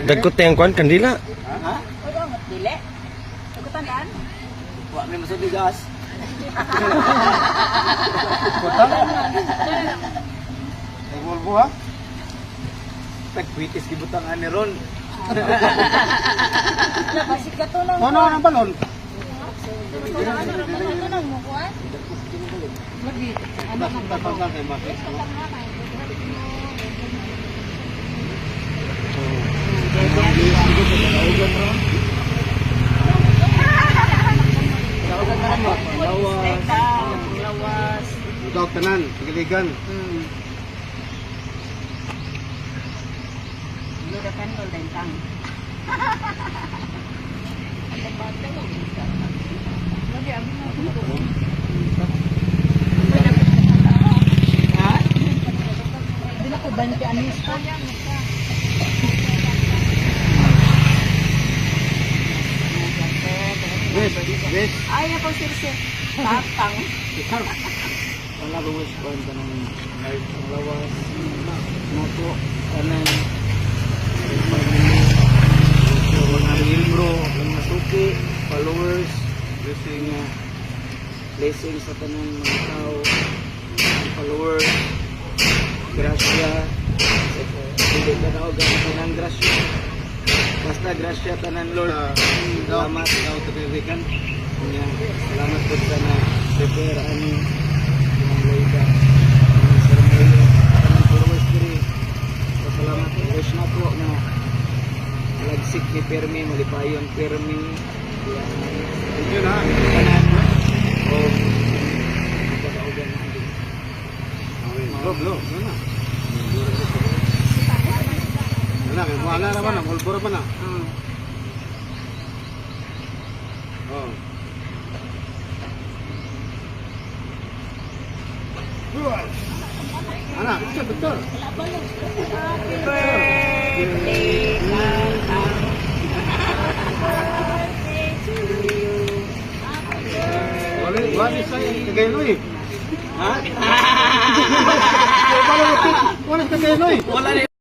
Dagkot na yung kwan, kandila. Ha? Uy, ang dili. Dagutan daan. Wa may masud gas. Kota? Ay, Volvo ha? Pagkwitis gibutang ani ron. Ala, basig ka to lang. Ano ang balon? Ano nang mo kuan? Lagi. Ano nang Tapos lang kay Maki. Kaugan na mo. Lawas. Lawas. Dog tanan, tigiligan. Blow the candle then tang. Ha? Dili ko banti anis pa. Wes, wes. Ay, ako sir sir. Tapang. Wala ko wish ko ang tanang life ang lawas. Nako tanan. Mga miyembro, mga suki, followers, Blessing. nga blessing sa tanan mga tao, mga followers, grasya, dili ka daw ang tanan grasya. Basta grasya tanan Lord. Salamat. Ikaw tigiligan. Nya, salamat po sa na prepare ani mga Loida, Sir Mario, tanan followers diri. So, salamat. Wish na po na lagsik ni Permi, malipayon Permi. Yan. Thank you na. Tanan o magkakaugan na din. Blow, blow. Ano na? Ano na, wala naman na, Volvo naman na. Oh. Ana, picture, picture. Happy birthday, Tang. Birthday to you. Wala, wala sa Cagayan. Ha? Wala, wala sa Cagayan. Wala na.